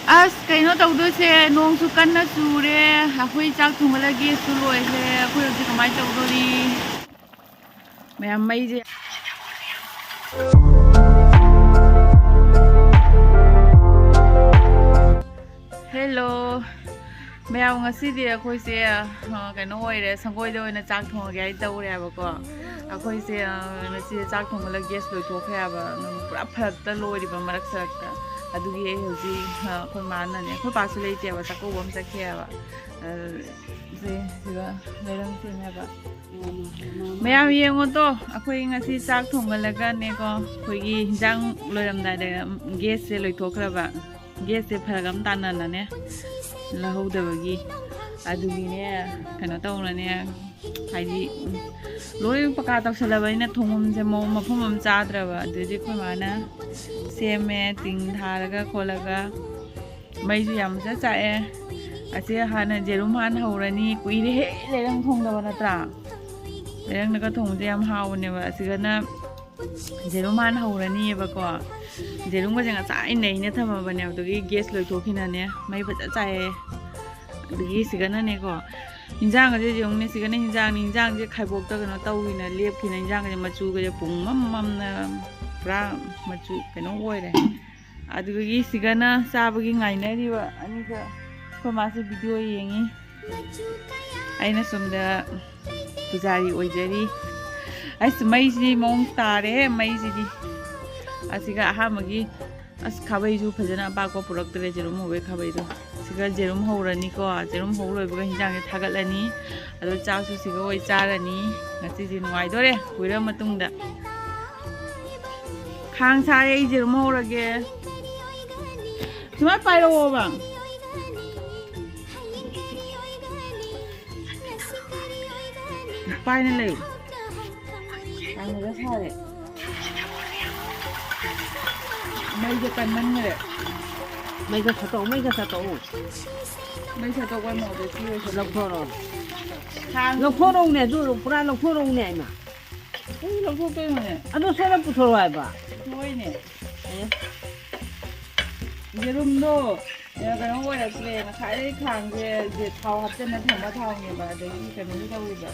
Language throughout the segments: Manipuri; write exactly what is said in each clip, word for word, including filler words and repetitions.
ꯑꯁ, ꯀꯩꯅꯣ ꯇꯧꯗꯣꯏꯁꯦ, ꯅꯣꯡꯁꯨ ꯀꯟꯅ ꯆꯨꯔꯦ, ꯑꯩꯈꯣꯏ ꯆꯥꯛ ꯊꯣꯡꯒꯠꯂꯒꯦꯁꯨ ꯂꯣꯏꯈ꯭ꯔꯦ꯫ ꯑꯩꯈꯣꯏ ꯍꯧꯖꯤꯛ ꯀꯃꯥꯏꯅ ꯇꯧꯗꯣꯔꯤ? ꯃꯌꯥꯝ ꯃꯩꯁꯦ꯫ ꯍꯦꯜꯂꯣ ꯃꯌꯥꯝ, ꯉꯁꯤꯗꯤ ꯑꯩꯈꯣꯏꯁꯦ, ꯑ, ꯀꯩꯅꯣ ꯑꯣꯏꯔꯦ, ꯁꯪꯒꯣꯏꯗ ꯑꯣꯏꯅ ꯆꯥꯛ ꯊꯣꯡꯉꯒꯦ ꯍꯥꯏꯅ ꯇꯧꯔꯦꯕꯀꯣ꯫ ꯑꯩꯈꯣꯏꯁꯦ, ꯑ, ꯉꯁꯤꯁꯦ ꯆꯥꯛ ꯊꯣꯡꯕꯗ ꯒ꯭ꯌꯥꯁ ꯂꯣꯏꯊꯣꯛꯈ꯭ꯔꯦꯕ, ꯑꯗꯨꯝ ꯄꯨꯔꯥ ꯐꯔꯛꯇ ꯂꯣꯏꯔꯤꯕ ꯃꯔꯛ ꯁꯔꯛꯇ꯫ ꯑꯗꯨꯒꯤ ꯑꯩ ꯍꯧꯖꯤꯛ, ꯑ, ꯑꯩꯈꯣꯏ ꯃꯥꯅꯅꯦ, ꯑꯩꯈꯣꯏ ꯄꯥꯁꯨ ꯂꯩꯇꯦꯕ, ꯆꯥꯛꯀꯧꯕ ꯑꯃ ꯆꯠꯈꯤꯑꯕ꯫ ꯑ, ꯁꯦ, ꯁꯤꯗ ꯂꯩꯔꯝ ꯁꯤꯅꯦꯕ꯫ ꯃꯌꯥꯝ ꯌꯦꯡꯉꯣ ꯇꯣ, ꯑꯩꯈꯣꯏ ꯉꯁꯤ ꯆꯥꯛ ꯊꯣꯡꯒꯠꯂꯒꯅꯦꯀꯣ, ꯑꯩꯈꯣꯏꯒꯤ ꯍꯤꯟꯖꯥꯡ ꯂꯣꯏꯔꯝꯗꯥꯏꯗ ꯒ꯭ꯌꯥꯁꯁꯦ ꯂꯣꯏꯊꯣꯛꯈ꯭ꯔꯕ꯫ ꯒ꯭ꯌꯥꯁꯁꯦ ꯐꯔꯛ ꯑꯃ ꯇꯥꯅꯅꯅꯦ ꯂꯧꯍꯧꯗꯕꯒꯤ꯫ ꯑꯗꯨꯒꯤꯅꯦ, ꯀꯩꯅꯣ ꯇꯧꯅꯅꯦ, ꯍꯥꯏꯗꯤ, ꯂꯣꯏ ꯄꯀꯥ ꯇꯧꯁꯜꯂꯕꯅꯤꯅ ꯊꯣꯡꯐꯝꯁꯦ ꯃꯑꯣꯡ ꯃꯐꯝ ꯑꯃ ꯆꯥꯗ꯭ꯔꯕ꯫ ꯑꯗꯨꯗꯤ ꯑꯩꯈꯣꯏ ꯃꯥꯅ ꯁꯦꯝꯃꯦ, ꯇꯤꯡ ꯊꯥꯔꯒ ꯈꯣꯠꯂꯒ꯫ ꯃꯩꯁꯨ ꯌꯥꯝ ꯆꯠ ꯆꯥꯛꯑꯦ꯫ ꯑꯁꯤ ꯍꯥꯟꯅ ꯖꯦꯔꯨꯝ ꯍꯥꯟꯅ ꯍꯧꯔꯅꯤ꯫ ꯀꯨꯏꯔꯦꯍꯦ ꯂꯩꯔꯪ ꯊꯣꯡꯗꯕ, ꯅꯠꯇ꯭ꯔꯥ? ꯂꯩꯔꯪꯅꯒ ꯊꯣꯡꯕꯁꯦ ꯌꯥꯝ ꯍꯥꯎꯕꯅꯦꯕ꯫ ꯑꯁꯤꯒꯅ ꯖꯦꯔꯨꯝ ꯍꯥꯟꯅ ꯍꯧꯔꯅꯤꯕꯀꯣ꯫ ꯖꯦꯔꯨꯝꯒꯁꯦ ꯉꯁꯥꯏ ꯅꯩꯅ ꯊꯝꯃꯕꯅꯦ, ꯑꯗꯨꯒꯤ ꯒ꯭ꯌꯥꯁ ꯂꯣꯏꯊꯣꯛꯈꯤꯅꯅꯦ ꯃꯩ ꯐꯖ ꯆꯥꯛꯑꯦ꯫ ꯑꯗꯒꯤ ꯁꯤꯒꯅꯅꯦꯀꯣ, ꯏꯟꯖꯥꯡꯒꯁꯦ ꯌꯦꯡꯉꯨꯅꯦ, ꯁꯤꯒꯅ ꯏꯟꯖꯥꯡꯅꯤ, ꯏꯟꯖꯥꯡꯁꯦ ꯈꯥꯏꯕꯣꯛꯇ ꯀꯩꯅꯣ ꯇꯧꯋꯤꯅ ꯂꯦꯞꯈꯤꯅ, ꯏꯟꯖꯥꯡꯒꯁꯦ ꯃꯆꯨꯒꯁꯦ ꯄꯨꯡꯃꯝ ꯃꯝꯅ ꯄꯨꯔꯥ ꯃꯆꯨ ꯀꯩꯅꯣ ꯑꯣꯏꯔꯦ꯫ ꯑꯗꯨꯗꯒꯤ ꯁꯤꯒꯅ ꯆꯥꯕꯒꯤ ꯉꯥꯏꯅꯔꯤꯕ ꯑꯅꯤꯒ꯫ ꯑꯩꯈꯣꯏ ꯃꯥꯁꯦ ꯚꯤꯗꯤꯑꯣ ꯌꯦꯡꯉꯤ, ꯑꯩꯅ ꯁꯣꯝꯗ ꯄꯨꯖꯥꯔꯤ ꯑꯣꯏꯖꯔꯤ꯫ ꯑꯩꯁ, ꯃꯩꯁꯤꯗꯤ ꯃꯑꯣꯡ ꯇꯥꯔꯦ, ꯃꯩꯁꯤꯗꯤ꯫ ꯑꯁꯤꯒ ꯑꯍꯥꯟꯕꯒꯤ, ꯑꯁ, ꯈꯥꯕꯩꯁꯨ ꯐꯖꯅ ꯑꯄꯥꯛꯄ ꯄꯨꯔꯛꯇ꯭ꯔꯦ, ꯖꯦꯔꯨꯝ ꯍꯧꯕꯩ ꯈꯥꯕꯩꯗꯣ꯫ ꯁꯤꯒ ꯖꯦꯔꯨꯝ ꯍꯧꯔꯅꯤꯀꯣ, ꯖꯦꯔꯨꯝ ꯍꯧ ꯂꯣꯏꯕꯒ ꯍꯤꯟꯖꯥꯡꯁꯦ ꯊꯥꯒꯠꯂꯅꯤ, ꯑꯗꯣ ꯆꯥꯛꯁꯨ ꯁꯤꯒ ꯑꯣꯏ ꯆꯥꯔꯅꯤ꯫ ꯉꯁꯤꯗꯤ ꯅꯨꯡꯉꯥꯏꯗꯣꯔꯦ, ꯀꯨꯏꯔ ꯃꯇꯨꯡꯗ꯫ ꯈꯥꯡ ꯁꯥꯔꯦ, ꯑꯩ ꯖꯦꯔꯨꯝ ꯍꯧꯔꯒꯦ꯫ ꯁꯨꯃꯥꯏ ꯄꯥꯏꯔꯛꯑꯣꯕ꯫ ꯄꯥꯏꯅ ꯂꯩꯌꯨ꯫ ꯌꯥꯝꯅꯒ ꯁꯥꯔꯦ꯫ ꯃꯩꯁꯦ ꯀꯟꯃꯟꯈ꯭ꯔꯦ꯫ ꯃꯩ ꯈꯔ ꯊꯥꯠꯇꯣꯛꯎ, ꯃꯩ ꯈꯔ ꯊꯥꯠꯇꯣꯛꯎ꯫ ꯃꯩ ꯊꯥꯠꯇꯣꯛꯄ ꯃꯣꯠꯂꯦ, ꯁꯤ ꯑꯣꯏꯁꯜꯂꯦ꯫ ꯂꯧꯊꯣꯔꯛꯑꯣ꯫ ꯈꯥꯡ ꯂꯧꯊꯣꯔꯛꯎꯅꯦ, ꯑꯗꯨ ꯄꯨꯔꯥ ꯂꯧꯊꯣꯔꯛꯎꯅꯦ, ꯏꯃꯥ꯫ ꯀꯩ ꯂꯧꯊꯣꯛꯇꯣꯏꯅꯣꯅꯦ? ꯑꯗꯨ ꯁꯣꯝꯗ ꯄꯨꯊꯣꯔꯛꯑꯣ ꯍꯥꯏꯕ꯫ ꯍꯣꯏꯅꯦ꯫ ꯑꯦ꯫ ꯌꯦꯔꯨꯝꯗꯣ ꯀꯩꯅꯣ ꯑꯣꯏꯔꯛꯇ꯭ꯔꯦ꯫ ꯉꯁꯥꯏꯗꯩ ꯈꯥꯡꯁꯦ ꯊꯥꯎ ꯍꯥꯞꯆꯟꯅ ꯊꯝꯕ ꯊꯥꯎꯅꯦꯕ, ꯑꯗꯒꯤ ꯀꯩꯅꯣꯁꯨ ꯇꯧꯔꯤꯕ,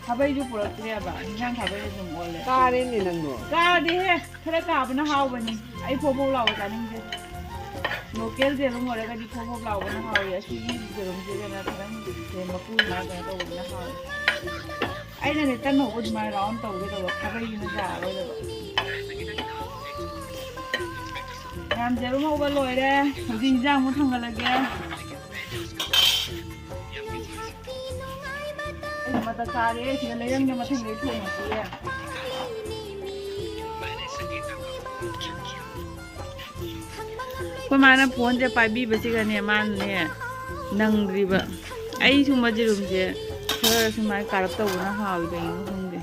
ꯈꯥꯕꯩꯁꯨ ꯄꯨꯔꯛꯇ꯭ꯔꯦꯕ꯫ ꯏꯟꯖꯥꯡ ꯈꯥꯕꯩ ꯑꯗꯨꯝ ꯑꯣꯜꯂꯦ꯫ ꯀꯥꯔꯦꯅꯦ ꯅꯪꯗꯣ꯫ ꯀꯥꯗꯦꯍꯦ꯫ ꯈꯔ ꯀꯥꯕꯅ ꯍꯥꯎꯕꯅꯤ꯫ ꯑꯩ ꯐꯣꯛ ꯐꯣꯛ ꯂꯥꯎꯕ ꯆꯥꯅꯤꯡꯗꯦ꯫ ꯂꯣꯀꯦꯜ ꯌꯦꯔꯨꯝ ꯑꯣꯏꯔꯒꯗꯤ ꯐꯣꯛ ꯐꯣꯛ ꯂꯥꯎꯕꯅ ꯍꯥꯎꯋꯤ꯫ ꯑꯁꯤꯒꯤ ꯌꯦꯔꯨꯝꯁꯤꯗꯅ ꯈꯤꯇꯪ ꯃꯀꯨ ꯁꯨꯃꯥꯏꯅ ꯀꯩꯅꯣ ꯇꯧꯕꯅ ꯍꯥꯎꯋꯤ꯫ ꯑꯩꯅꯅꯦ ꯇꯟ ꯍꯧꯕ ꯑꯗꯨꯃꯥꯏꯅ ꯔꯥꯎꯟ ꯇꯧꯒꯦ ꯇꯧꯕ, ꯈꯥꯕꯩꯁꯤꯅ ꯌꯥꯔꯔꯣꯏꯗꯕ꯫ ꯃꯌꯥꯝ ꯌꯦꯔꯨꯝ ꯍꯧꯕ ꯂꯣꯏꯔꯦ꯫ ꯍꯧꯖꯤꯛ ꯏꯟꯖꯥꯡ ꯑꯃꯨꯛ ꯊꯥꯡꯒꯠꯂꯒꯦ꯫ ꯑꯩ ꯃꯊꯛ ꯀꯥꯔꯦ꯫ ꯁꯤꯗ ꯂꯩꯔꯪꯗ ꯃꯊꯪꯗꯩ ꯊꯣꯡꯉꯁꯤꯌꯦ꯫ ꯑꯩꯈꯣꯏ ꯃꯥꯅ ꯐꯣꯟꯁꯦ ꯄꯥꯏꯕꯤꯕꯁꯤꯒꯅꯦ ꯃꯥꯅꯅꯦ ꯅꯪꯗ꯭ꯔꯤꯕ꯫ ꯑꯩ ꯁꯨꯝꯕ ꯌꯦꯔꯨꯝꯁꯦ ꯈꯔ ꯁꯨꯃꯥꯏꯅ ꯀꯥꯔꯞ ꯇꯧꯕꯅ ꯍꯥꯎꯋꯤ, ꯀꯩꯒꯤꯅꯣ ꯈꯪꯗꯦ꯫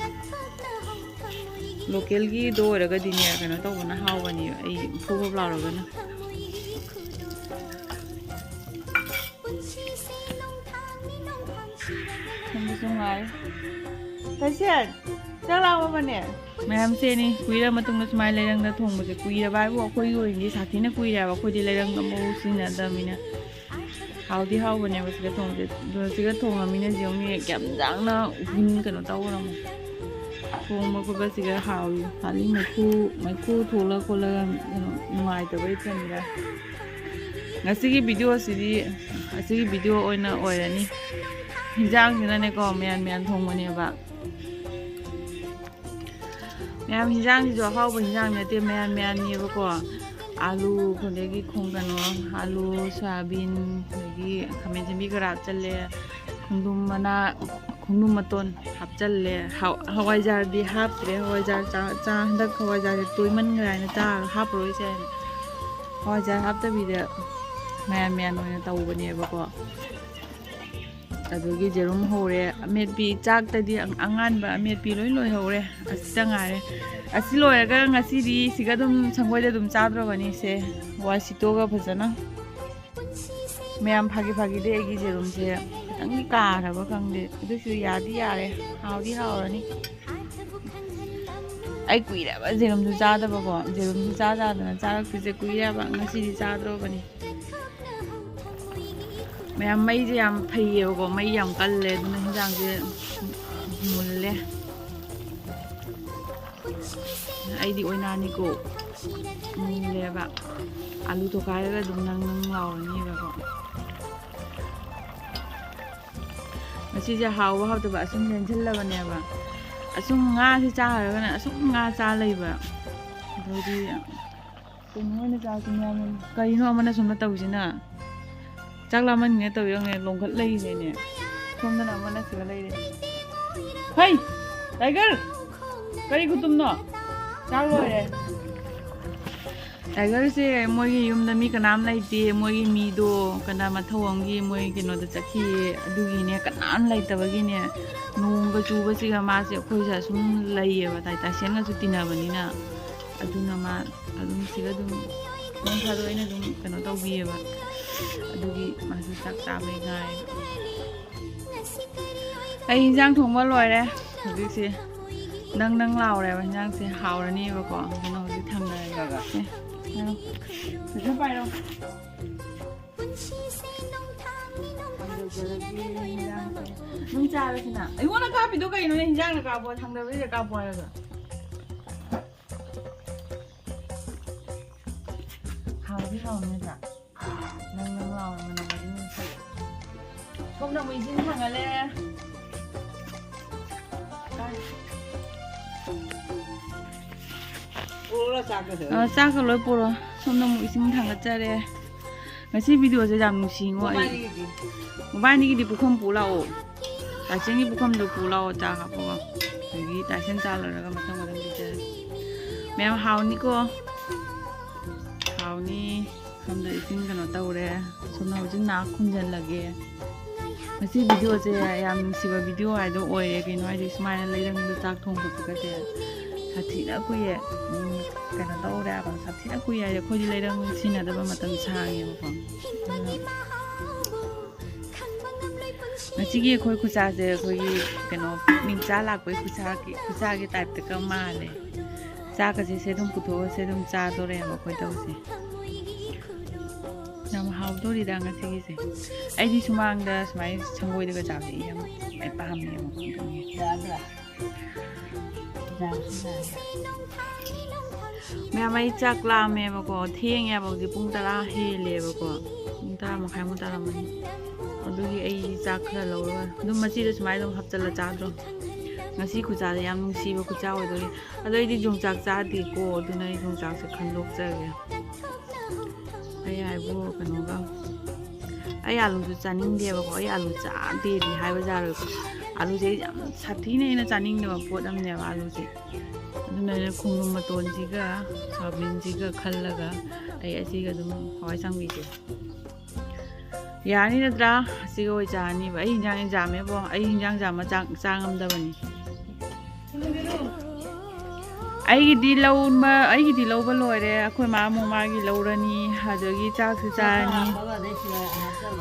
ꯂꯣꯀꯦꯜꯒꯤꯗꯣ ꯑꯣꯏꯔꯒꯗꯤꯅꯦ ꯀꯩꯅꯣ ꯇꯧꯕꯅ ꯍꯥꯎꯕꯅꯦꯕ, ꯑꯩ ꯐꯨꯞ ꯐꯨꯞ ꯂꯥꯎꯔꯒꯅ꯫ ꯈꯪꯗꯦ, ꯁꯨꯝ ꯉꯥꯏ꯫ ꯀꯩꯁꯦ, ꯆꯥꯛ ꯂꯥꯝꯃꯕꯅꯦ? ꯃꯌꯥꯝꯁꯦꯅꯤ, ꯀꯨꯏꯔ ꯃꯇꯨꯡꯗ ꯁꯨꯃꯥꯏꯅ ꯂꯩꯔꯪꯗ ꯊꯣꯡꯕꯁꯦ꯫ ꯀꯨꯏꯔꯕ ꯍꯥꯏꯕꯨ ꯑꯩꯈꯣꯏꯒꯤ ꯑꯣꯏꯅꯗꯤ ꯁꯥꯊꯤꯅ ꯀꯨꯏꯔꯦ ꯍꯥꯏꯕ, ꯑꯩꯈꯣꯏꯗꯤ ꯂꯩꯔꯪ ꯑꯃꯐꯥꯎ ꯁꯤꯖꯤꯟꯅꯗꯕꯅꯤꯅ꯫ ꯍꯥꯎꯗꯤ ꯍꯥꯎꯕꯅꯦꯕ ꯁꯤꯒ ꯊꯣꯡꯕꯁꯦ꯫ ꯑꯗꯣ ꯁꯤꯒ ꯊꯣꯡꯉꯃꯤꯅ ꯌꯦꯡꯉꯨꯅꯦ, ꯀꯌꯥꯝ ꯌꯥꯡꯅ ꯎꯍꯤꯡ ꯀꯩꯅꯣ ꯇꯧꯔꯝꯃꯣ꯫ ꯊꯣꯡꯕ ꯈꯣꯠꯄꯁꯤꯒ ꯍꯥꯎꯏ꯫ ꯍꯥꯏꯗꯤ ꯃꯩꯈꯨ, ꯃꯩꯈꯨ ꯊꯣꯛꯂ ꯈꯣꯠꯂꯒ ꯀꯩꯅꯣ ꯅꯨꯡꯉꯥꯏꯇꯕꯩ ꯆꯟꯗ꯭ꯔꯥ? ꯉꯁꯤꯒꯤ ꯚꯤꯗꯤꯑꯣꯁꯤꯗꯤ ꯑꯁꯤꯒꯤ ꯚꯤꯗꯤꯑꯣ ꯑꯣꯏꯅ ꯑꯣꯏꯔꯅꯤ꯫ ꯍꯤꯟꯖꯥꯡꯁꯤꯅꯅꯦꯀꯣ, ꯃꯌꯥꯟ ꯃꯌꯥꯟ ꯊꯣꯡꯕꯅꯦꯕ꯫ ꯃꯌꯥꯝ ꯍꯤꯟꯖꯥꯡꯁꯤꯁꯨ ꯑꯍꯥꯎꯕ ꯍꯤꯟꯖꯥꯡ ꯅꯠꯇꯦ, ꯃꯌꯥꯟ ꯃꯌꯥꯟꯅꯦꯕꯀꯣ꯫ ꯑꯥꯂꯨ, ꯑꯗꯒꯤ ꯈꯣꯡ-, ꯀꯩꯅꯣ, ꯑꯥꯂꯨ, ꯁꯣꯌꯥꯕꯤꯟ, ꯑꯗꯒꯤ ꯈꯥꯃꯦꯟ ꯑꯁꯤꯟꯕꯤ ꯈꯔ ꯍꯥꯞꯆꯜꯂꯦ, ꯈꯣꯡꯗ꯭ꯔꯨꯝ ꯃꯅꯥ, ꯈꯣꯡꯗ꯭ꯔꯨꯝ ꯃꯇꯣꯟ ꯍꯥꯞꯆꯜꯂꯦ꯫ ꯍ-, ꯍꯋꯥꯏꯖꯥꯔꯗꯤ ꯍꯥꯞꯇ꯭ꯔꯦ, ꯍꯋꯥꯏꯖꯥꯔ ꯆꯥ-, ꯆꯥ-, ꯍꯟꯗꯛ ꯍꯋꯥꯏꯖꯥꯔꯁꯦ ꯇꯣꯏꯃꯟꯈ꯭ꯔꯦ ꯍꯥꯏꯅ ꯆꯥꯔꯒ ꯍꯥꯞꯄꯔꯣꯏꯁꯦ ꯍꯥꯏꯅ꯫ ꯍꯋꯥꯏꯖꯥꯔ ꯍꯥꯞꯇꯕꯤꯗ ꯃꯌꯥꯟ ꯃꯌꯥꯟ ꯑꯣꯏꯅ ꯇꯧꯕꯅꯦꯕꯀꯣ꯫ ꯑꯗꯨꯒꯤ ꯌꯦꯔꯨꯝ ꯍꯧꯔꯦ, ꯑꯃꯦꯠꯄꯤ, ꯆꯥꯛꯇꯗꯤ ꯑꯉꯥꯟꯕ ꯑꯃꯦꯠꯄꯤ ꯂꯣꯏ ꯂꯣꯏꯍꯧꯔꯦ, ꯑꯁꯤꯇ ꯉꯥꯏꯔꯦ꯫ ꯑꯁꯤ ꯂꯣꯏꯔꯒ ꯉꯁꯤꯗꯤ ꯁꯤꯒ ꯑꯗꯨꯝ ꯁꯪꯒꯣꯏꯗ ꯑꯗꯨꯝ ꯆꯥꯗ꯭ꯔꯕꯅꯤ꯫ ꯁꯦ, ꯋꯥꯏ ꯁꯤꯠꯇꯣꯛꯑꯒ ꯐꯖꯅ꯫ ꯃꯌꯥꯝ ꯐꯥꯒꯤ ꯐꯥꯒꯤꯗꯤ ꯑꯩꯒꯤ ꯌꯦꯔꯨꯝꯁꯦ ꯈꯤꯇꯪꯗꯤ ꯀꯥꯔꯕ ꯈꯪꯗꯦ, ꯑꯗꯨꯁꯨ ꯌꯥꯗꯤ ꯌꯥꯔꯦ, ꯍꯥꯎꯗꯤ ꯍꯥꯎꯔꯅꯤ꯫ ꯑꯩ ꯀꯨꯏꯔꯦꯕ ꯖꯦꯔꯨꯝꯁꯨ ꯆꯥꯗꯕꯀꯣ, ꯖꯦꯔꯨꯝꯁꯨ ꯆꯥ ꯆꯥꯗꯅ ꯆꯥꯔꯛꯇ꯭ꯔꯤꯁꯦ ꯀꯨꯏꯔꯦꯕ꯫ ꯉꯁꯤꯗꯤ ꯆꯥꯗ꯭ꯔꯣꯕꯅꯤ꯫ ꯃꯌꯥꯝ ꯃꯩꯁꯦ ꯌꯥꯝ ꯐꯩꯌꯦꯕꯀꯣ, ꯃꯩ ꯌꯥꯝ ꯀꯜꯂꯦ, ꯑꯗꯨꯅ ꯍꯤꯟꯖꯥꯡꯁꯦ ꯃꯨꯜꯂꯦ꯫ ꯑꯩꯗꯤ ꯑꯣꯏꯅꯥꯅꯤꯀꯣ, ꯃꯨꯜꯂꯦꯕ꯫ ꯑꯂꯨ ꯇꯣꯈꯥꯏꯔꯒ ꯑꯗꯨꯝ ꯅꯪ ꯅꯪ ꯂꯥꯎꯔꯅꯤꯕꯀꯣ꯫ ꯉꯁꯤꯁꯦ ꯍꯥꯎꯕ ꯍꯥꯎꯇꯕ ꯑꯁꯨꯝ ꯂꯦꯟꯁꯤꯜꯂꯕꯅꯦꯕ꯫ ꯑꯁꯨꯝ ꯉꯥꯁꯤ ꯆꯥꯔꯒꯅ ꯑꯁꯨꯝ ꯉꯥ ꯆꯥ ꯂꯩꯕ꯫ ꯑꯗꯩꯗꯤ ꯀꯩꯅꯣ ꯑꯣꯏꯅ ꯆꯥꯁꯤ ꯃꯌꯥꯝ꯫ ꯀꯔꯤꯅꯣ ꯑꯃꯅ ꯁꯣꯝꯗ ꯇꯧꯔꯤꯁꯤꯅ? ꯆꯥꯛ ꯂꯥꯝꯃꯟꯒ꯭ꯔꯦ ꯇꯧꯔꯤ ꯌꯦꯡꯉꯨꯅꯦ, ꯂꯣꯡꯈꯠ ꯂꯩꯔꯤꯁꯦꯅꯦ꯫ ꯁꯣꯝꯗꯅ ꯑꯃꯅ ꯁꯤꯗ ꯂꯩꯔꯦ꯫ ꯍꯩ! ꯇꯥꯏꯒꯔ! ꯀꯔꯤ ꯈꯨꯇꯨꯝꯅꯣ? ꯆꯥꯛ ꯂꯣꯏꯔꯦ꯫ ꯇꯥꯏꯒꯔꯁꯦ ꯃꯣꯏꯒꯤ ꯌꯨꯝꯗ ꯃꯤ ꯀꯅꯥꯝ ꯂꯩꯇꯦ, ꯃꯣꯏꯒꯤ ꯃꯤꯗꯣ ꯀꯅꯥ ꯃꯊꯧ ꯑꯃꯒꯤ ꯃꯣꯏ ꯀꯩꯅꯣꯗ ꯆꯠꯈꯤꯌꯦ, ꯑꯗꯨꯒꯤꯅꯦ ꯀꯅꯥꯝ ꯂꯩꯇꯕꯒꯤꯅꯦ ꯅꯣꯡꯒ ꯆꯨꯕꯁꯤꯒ ꯃꯥꯁꯦ ꯑꯩꯈꯣꯏꯁꯦ ꯑꯁꯨꯝ ꯂꯩꯌꯦꯕ, ꯇꯥꯏ-, ꯇꯥꯏꯁꯦꯟꯒꯁꯨ ꯇꯤꯟꯅꯕꯅꯤꯅ꯫ ꯑꯗꯨꯅ ꯃꯥ ꯑꯗꯨꯝ ꯁꯤꯗ ꯑꯗꯨꯝ ꯅꯣꯡ ꯐꯥꯗꯣꯛ ꯑꯩꯅ ꯑꯗꯨꯝ ꯀꯩꯅꯣ ꯇꯧꯕꯤꯌꯦꯕ꯫ ꯑꯗꯨꯒꯤ ꯃꯥꯁꯨ ꯆꯥꯛ ꯆꯥꯕꯩ ꯉꯥꯏꯕ꯫ ꯑꯩ ꯏꯟꯖꯥꯡ ꯊꯣꯡꯕ ꯂꯣꯏꯔꯦ ꯍꯧꯖꯤꯛꯁꯦ꯫ ꯅꯪ ꯅꯪ ꯂꯥꯎꯔꯦꯕ ꯏꯟꯖꯥꯡꯁꯦ, ꯍꯥꯎꯔꯅꯤꯕꯀꯣ꯫ ꯑꯗꯨꯅ ꯍꯧꯖꯤꯛ ꯊꯥꯡꯗꯔꯒꯦ꯫ ꯁꯦ, ꯄꯥꯏꯔꯣ꯫ ꯄꯩꯁꯥ ꯄꯥꯏꯔꯣ꯫ ꯊꯥꯡꯗꯔꯒꯦ ꯏꯟꯖꯥꯡꯁꯦ꯫ ꯅꯪ ꯆꯥꯔꯁꯤꯅ꯫ ꯑꯩꯉꯣꯟꯗ ꯀꯥꯞꯄꯤꯗꯣ ꯀꯩꯅꯣꯅꯦ? ꯏꯟꯖꯥꯡꯗ ꯀꯥꯞꯄꯣ, ꯊꯥꯡꯗꯕꯁꯤꯗ ꯀꯥꯞꯄꯣ ꯍꯥꯏꯔꯒ꯫ ꯍꯥꯎꯗꯤ ꯍꯥꯎꯅꯤꯗ꯫ ꯅꯪ ꯅꯪ ꯂꯥꯎꯔ ꯃꯅꯝ ꯑꯗꯨꯝ ꯅꯨꯡꯁꯤꯌꯦ꯫ ꯁꯣꯝꯗ ꯑꯃꯨꯛ ꯏꯁꯤꯡ ꯊꯥꯡꯒꯠꯂꯦ꯫ ꯑ, ꯆꯥꯛꯀ ꯂꯣꯏ ꯄꯨꯔꯣ꯫ ꯁꯣꯝꯗ ꯑꯃꯨꯛ ꯏꯁꯤꯡ ꯊꯥꯡꯒꯠꯆꯔꯦ꯫ ꯉꯁꯤ ꯚꯤꯗꯤꯑꯣꯁꯦ ꯌꯥꯝ ꯅꯨꯡꯁꯤꯉꯣ ꯑꯩ꯫ ꯃꯕꯥꯅꯤꯒꯤꯗꯤ ꯄꯨꯈꯝ ꯄꯨ ꯂꯥꯛꯑꯣ꯫ ꯇꯥꯏꯁꯟꯒꯤ ꯄꯨꯈꯝꯗꯣ ꯄꯨ ꯂꯥꯛꯑꯣ, ꯆꯥ ꯍꯥꯞꯄꯒ꯫ ꯑꯗꯒꯤ ꯇꯥꯏꯁꯟ ꯆꯥ ꯂꯣꯏꯔꯒ ꯃꯊꯪ ꯃꯊꯪ ꯄꯤꯖꯔꯒꯦ꯫ ꯃꯌꯥꯝ ꯍꯥꯎꯅꯤꯀꯣ? ꯍꯥꯎꯅꯤ꯫ ꯁꯣꯝꯗ ꯏꯁꯤꯡ ꯀꯩꯅꯣ ꯇꯧꯔꯦ꯫ ꯁꯣꯝꯗ ꯍꯧꯖꯤꯛ ꯅꯥ ꯈꯨꯝꯖꯤꯜꯂꯒꯦ꯫ ꯉꯁꯤ ꯚꯤꯗꯤꯑꯣꯁꯦ ꯌꯥꯝ ꯅꯨꯡꯁꯤꯕ ꯚꯤꯗꯤꯑꯣ ꯍꯥꯏꯗꯣ ꯑꯣꯏꯔꯦ꯫ ꯀꯩꯅꯣ ꯍꯥꯏꯗꯤ ꯁꯨꯃꯥꯏꯅ ꯂꯩꯔꯪꯗ ꯆꯥꯛ ꯊꯣꯡ ꯈꯣꯠꯄꯒꯁꯦ ꯁꯥꯊꯤꯅ ꯀꯨꯏꯌꯦ꯫ ꯎꯝ, ꯀꯩꯅꯣ ꯇꯧꯔꯦ ꯍꯥꯏꯕ, ꯁꯥꯊꯤꯅ ꯀꯨꯏ ꯍꯥꯏꯗꯤ ꯑꯩꯈꯣꯏꯗꯤ ꯂꯩꯔꯪ ꯁꯤꯖꯤꯟꯅꯗꯕ ꯃꯇꯝ ꯁꯥꯡꯉꯦꯕꯀꯣ꯫ ꯑꯗꯨꯅ ꯉꯁꯤꯒꯤ ꯑꯩꯈꯣꯏ ꯈꯨꯠꯁꯥꯁꯦ ꯑꯩꯈꯣꯏꯒꯤ ꯀꯩꯅꯣ ꯄꯤꯛꯅꯤꯛ ꯆꯥ ꯂꯥꯛꯄꯒꯤ ꯈꯨꯠꯁꯥꯒꯤ, ꯈꯨꯠꯁꯥꯒꯤ ꯇꯥꯏꯞꯇꯒ ꯃꯥꯜꯂꯦ꯫ ꯆꯥꯛꯀꯁꯦ ꯁꯦ ꯑꯗꯨꯝ ꯄꯨꯊꯣꯛꯑꯒ ꯁꯦ ꯑꯗꯨꯝ ꯆꯥꯗꯣꯔꯦꯕ ꯑꯩꯈꯣꯏ ꯇꯧꯁꯦ꯫ ꯌꯥꯝ ꯍꯥꯎꯗꯣꯔꯤꯗ ꯉꯁꯤꯒꯤꯁꯦ꯫ ꯑꯩꯗꯤ ꯁꯨꯃꯥꯡꯗ ꯁꯨꯃꯥꯏꯅ ꯁꯪꯒꯣꯏꯗꯒ ꯆꯥꯕꯁꯦ ꯑꯩ ꯌꯥꯝ, ꯑꯩ ꯄꯥꯝꯃꯦꯕ꯫ ꯃꯌꯥꯝ, ꯑꯩ ꯆꯥꯛ ꯂꯥꯝꯃꯦꯕꯀꯣ, ꯊꯦꯡꯉꯦꯕ ꯍꯧꯖꯤꯛ, ꯄꯨꯡ ꯇꯔꯥ ꯍꯦꯜꯂꯦꯕꯀꯣ, ꯄꯨꯡ ꯇꯔꯥ ꯃꯈꯥꯏꯃꯨꯛ ꯇꯥꯔꯝꯃꯅꯤ꯫ ꯑꯗꯨꯒꯤ ꯑꯩ ꯆꯥꯛ ꯈꯔ ꯂꯧꯔꯒ ꯑꯗꯨꯝ ꯃꯆꯤꯗ ꯁꯨꯃꯥꯏꯅ ꯑꯗꯨꯝ ꯍꯥꯞꯆꯜꯂ ꯆꯥꯗ꯭ꯔꯣ? ꯉꯁꯤ ꯈꯨꯆꯥꯁꯦ ꯌꯥꯝ ꯅꯨꯡꯁꯤꯕ ꯈꯨꯆꯥ ꯑꯣꯏꯗꯣꯔꯤ꯫ ꯑꯗꯣ ꯑꯩꯗꯤ ꯌꯣꯡꯆꯥꯛ ꯆꯥꯗꯦꯀꯣ, ꯑꯗꯨꯅ ꯑꯩ ꯌꯣꯡꯆꯥꯛꯁꯦ ꯈꯟꯗꯣꯛꯆꯒꯦ꯫ ꯑꯩ ꯍꯥꯏꯕꯨ ꯀꯩꯅꯣꯒ, ꯑꯩ ꯑꯥꯂꯨꯁꯨ ꯆꯥꯅꯤꯡꯗꯦꯕꯀꯣ, ꯑꯩ ꯑꯥꯂꯨ ꯆꯥꯗꯦꯗꯤ ꯍꯥꯏꯕ ꯌꯥꯔꯣꯏꯀꯣ꯫ ꯑꯥꯂꯨꯁꯦ ꯑꯩ ꯌꯥꯝ ꯁꯥꯊꯤꯅ ꯑꯩꯅ ꯆꯥꯅꯤꯡꯗꯕ ꯄꯣꯠ ꯑꯃꯅꯦꯕ ꯑꯥꯂꯨꯁꯦ꯫ ꯑꯗꯨꯅ ꯑꯩꯅ ꯈꯣꯡꯗ꯭ꯔꯨꯝ ꯃꯇꯣꯟꯁꯤꯒ ꯁꯣꯌꯥꯕꯤꯟꯁꯤꯒ ꯈꯜꯂꯒ ꯑꯩ ꯑꯁꯤꯒ ꯑꯗꯨꯝ ꯍꯋꯥꯏ ꯆꯥꯡꯕꯤꯁꯦ꯫ ꯌꯥꯅꯤ ꯅꯠꯇ꯭ꯔꯥ? ꯑꯁꯤꯒ ꯑꯣꯏ ꯆꯥꯔꯅꯤꯕ꯫ ꯑꯩ ꯍꯤꯟꯖꯥꯡ ꯌꯥꯝꯃꯦꯕꯣ꯫ ꯑꯩ ꯍꯤꯟꯖꯥꯡ ꯌꯥꯝꯃ ꯆꯥꯛ ꯆꯥ ꯉꯝꯗꯕꯅꯤ꯫ ꯑꯩꯒꯤꯗꯤ ꯂꯧꯕ, ꯑꯩꯒꯤꯗꯤ ꯂꯧꯕ ꯂꯣꯏꯔꯦ꯫ ꯑꯩꯈꯣꯏ ꯃꯥ ꯑꯃꯨꯛ ꯃꯥꯒꯤ ꯂꯧꯔꯅꯤ, ꯑꯗꯨꯗꯒꯤ ꯆꯥꯛꯁꯨ ꯆꯥꯔꯅꯤ꯫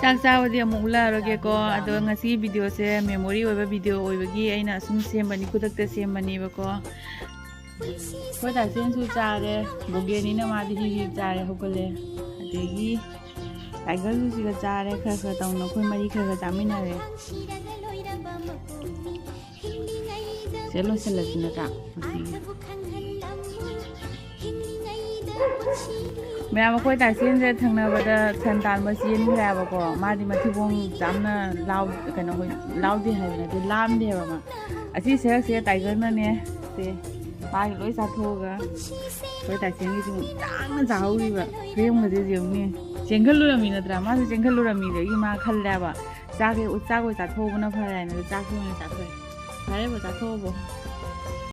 ꯆꯥꯛ ꯆꯥꯕꯗꯤ ꯑꯃꯨꯛ ꯎꯠꯂꯛꯑꯔꯣꯏꯒꯦꯀꯣ꯫ ꯑꯗꯣ ꯉꯁꯤꯒꯤ ꯚꯤꯗꯤꯑꯣꯁꯦ ꯃꯦꯃꯣꯔꯤ ꯑꯣꯏꯕ ꯚꯤꯗꯤꯑꯣ ꯑꯣꯏꯕꯒꯤ ꯑꯩꯅ ꯑꯁꯨꯝ ꯁꯦꯝꯕꯅꯤ, ꯈꯨꯗꯛꯇ ꯁꯦꯝꯕꯅꯦꯕꯀꯣ꯫ ꯑꯩꯈꯣꯏ ꯇꯥꯏꯁꯦꯟꯁꯨ ꯆꯥꯔꯦ, ꯕꯣꯒꯦꯅꯤꯅ ꯃꯥꯗꯤ ꯍꯤ ꯍꯤ ꯆꯥꯔꯦ, ꯍꯧꯒꯠꯂꯦ꯫ ꯑꯗꯒꯤ ꯇꯥꯏꯒꯔꯁꯨ ꯁꯤꯒ ꯆꯥꯔꯦ, ꯈꯔ ꯈꯔ ꯇꯧꯅ ꯑꯩꯈꯣꯏ ꯃꯔꯤ ꯈꯔ ꯈꯔ ꯆꯥꯃꯤꯟꯅꯔꯦ꯫ ꯁꯦ ꯂꯣꯏꯁꯤꯜꯂꯁꯤ ꯅꯠꯇ꯭ꯔꯥ ꯉꯁꯤꯒꯤ? ꯃꯌꯥꯝ, ꯑꯩꯈꯣꯏ ꯇꯥꯏꯁꯦꯟꯁꯦ ꯊꯪꯅꯕꯗ ꯁꯟ ꯇꯥꯟꯕ ꯆꯦꯟꯈ꯭ꯔꯦꯕꯀꯣ꯫ ꯃꯥꯗꯤ ꯃꯊꯤꯕꯣꯡ ꯌꯥꯝꯅ ꯂꯥꯎ-, ꯀꯩꯅꯣ, ꯂꯥꯎꯗꯦ ꯍꯥꯏꯕ ꯅꯠꯇꯦ, ꯂꯥꯝꯗꯦ ꯍꯥꯏꯕ ꯃꯥ꯫ ꯑꯁꯤ ꯁꯔꯛꯁꯦ ꯇꯥꯏꯒꯔꯅꯅꯦ, ꯁꯦ ꯃꯥꯒꯤ ꯂꯣꯏ ꯆꯥꯊꯣꯛꯑꯒ ꯑꯩꯈꯣꯏ ꯇꯥꯏꯁꯦꯟꯒꯤꯁꯨ ꯇꯥꯡꯅ ꯆꯥꯍꯧꯔꯤꯕ ꯐ꯭ꯔꯦꯝꯒꯁꯦ ꯌꯦꯡꯉꯨꯅꯦ꯫ ꯆꯦꯟꯈꯠꯂꯨꯔꯝꯃꯤ ꯅꯠꯇ꯭ꯔꯥ? ꯃꯥꯁꯨ ꯆꯦꯟꯈꯠꯂꯨꯔꯝꯃꯤꯗꯒꯤ ꯃꯥ ꯈꯜꯂꯦꯕ, ꯆꯥꯛꯁꯦ, ꯆꯥꯛ ꯑꯣꯏ ꯆꯥꯊꯣꯛꯍꯧꯕꯅ ꯐꯔꯦ ꯍꯥꯏꯅ ꯆꯥꯛꯁꯦ ꯑꯣꯏꯅ ꯆꯥꯊꯣꯛꯑꯦ꯫ ꯐꯔꯦꯕ, ꯆꯥꯊꯣꯛꯑꯕꯣ?